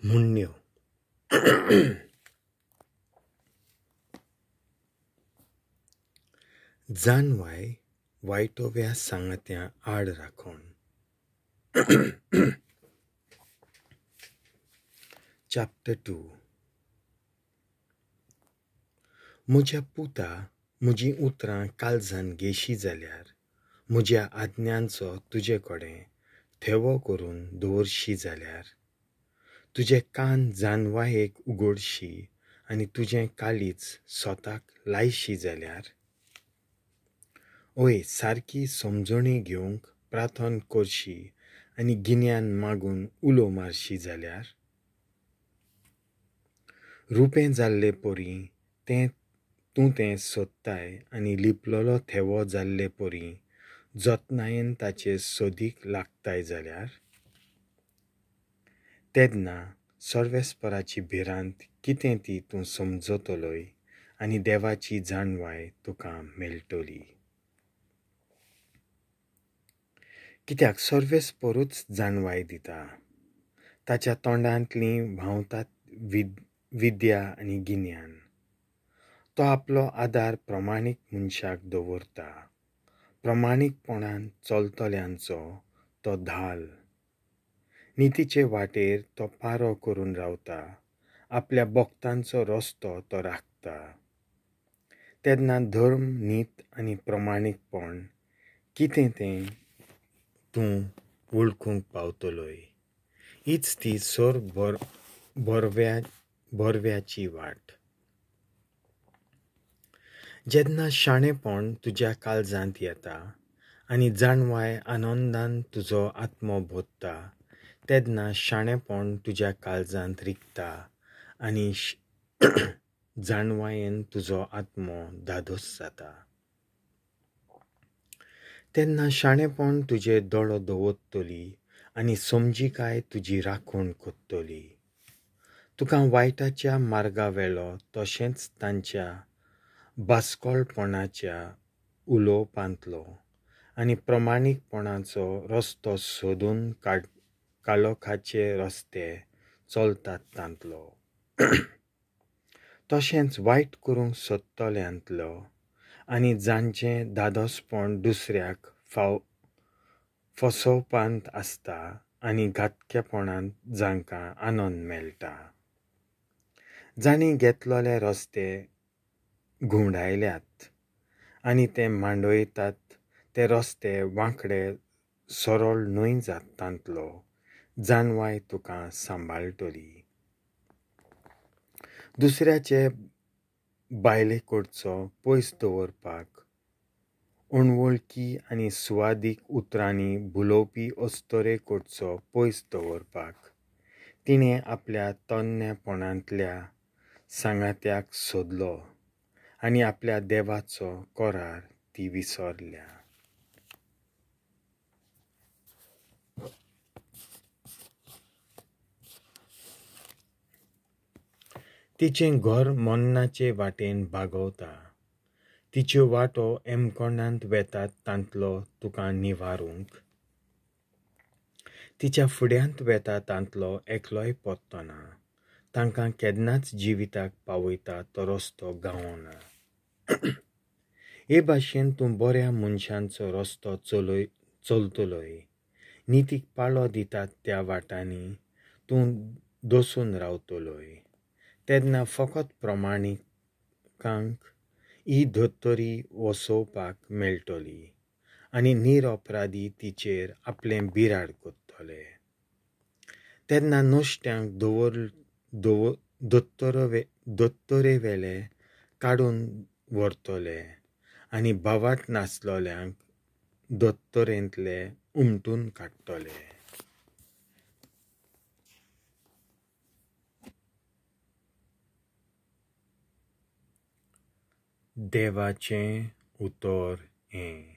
म्हणण्यो. जानवाय वायटोव्या सांगात्या आड राखण. चॅप्टर 2. म्हज्या पुता, म्हजीं उतरां काळजान घेशी जाल्यार, म्हज्या आज्ञांचो तुजे कडेन थेवो करून दवरशी जाल्यार, तुजे कान जानवायेक उगडशी आनी तुजें काळीज स्वताक लायशी जाल्यार, ओय सारकी समजणी घेवंक प्रार्थना करशी आनी गिन्यान मागून उलो मारशी जाल्यार, रुपें जाल्ले परी तें तूं तें सोदताय आनी लिपलोलो थेवो जाल्ले परी जतनायेन ताचे सोदीक लागताय जाल्यार, तेन्ना सर्वेस्पराची भिरांत कितें ती तूं समजतलोय आनी देवाची जाणवाय तुका मेळटली. कित्याक सर्वेस्परूच जाणवाय दिता, ताच्या तोंडांतली व्हांवतात विद्या आनी गिन्यान. तो आपलो आदार प्रमाणीक मनशाक दवरता, प्रमाणीकपणान चलतल्यांचो तो धाल. नितीचे वाटेर तो पारो करून रावता, आपल्या भक्तांचो रस्तो तो राखता. तेन्ना धर्म, नीत आनी प्रमाणीकपण कितें तें तूं वळखूंक पावतलोय. हीच ती सर बरव्याची वाट. जेन्ना शाणेपण तुज्या काळजांत येता आनी जाणवाय आनंदान तुजो आत्मो भोत्ता, तेन्ना शाणेपण तुज्या काळजांत रिगता आनी जाणवायेन तुजो आत्मो धादोस जाता. तेन्ना शाणेपण तुजे दोळो दवरतली आनी समजिकाय तुजी राखण करतली. तुका वायटाच्या मार्गा वेलो तशेंच तांच्या बास्कोळपणाच्या उलोवपांतलो आनी प्रमाणीकपणाचो रस्तो सोदून काळोखाचे रस्ते चलतात तांतलो, तशेंच वायट करूंक सोदतल्यांतलो आनी जांचें धादोसपण दुसऱ्याक फसोवपांत आसता आनी घातकेपणांत जांकां आनंद मेळटा. जांणी घेतलेले रस्ते घुंवडायल्यात आनी ते मांडयतात ते रस्ते वांकडे सरळ न्हय जात तांतलो जाणवाय तुका सांबाळटली. दुसऱ्याचे बायले कडचो पयस दवरपाक, अणवळखी आनी सुवादीक उतरांनी भुलोवपी अस्तरे कडचो पयस दवरपाक तिणें आपल्या तन्नेपणांतल्या सांगात्याक सोदलो आनी आपल्या देवाचो करार ती विसरल्या. तिचें घर मन्नाचे वाटेन बागवता, तिच्यो वाटो एमकोणांत वेतात तांतलो तुका निवारूंक, तिच्या फुड्यांत वेता तांतलो एकलोय पत्तो ना, तांकां केन्नाच जिविताक पावयता तो रस्तो गावना. हे भाशेन तूं बऱ्या मनशांचो रस्तो चलतलोय, नितीक पाळो दितात त्या वाटांनी तूं दसून रावतलोय. तेन्ना फकत प्रमाणिकांक ही धर्तरी वसोवपाक मेळटली आनी निरअपराधी तिचेर आपलें बिराड करतले. तेन्ना नश्ट्यांक दोतोरेवेले काडून व्हरतले आनी भावाट नासलोल्यांक दोतोरेंतले उमटून काडटले. देवाचें उतर हें.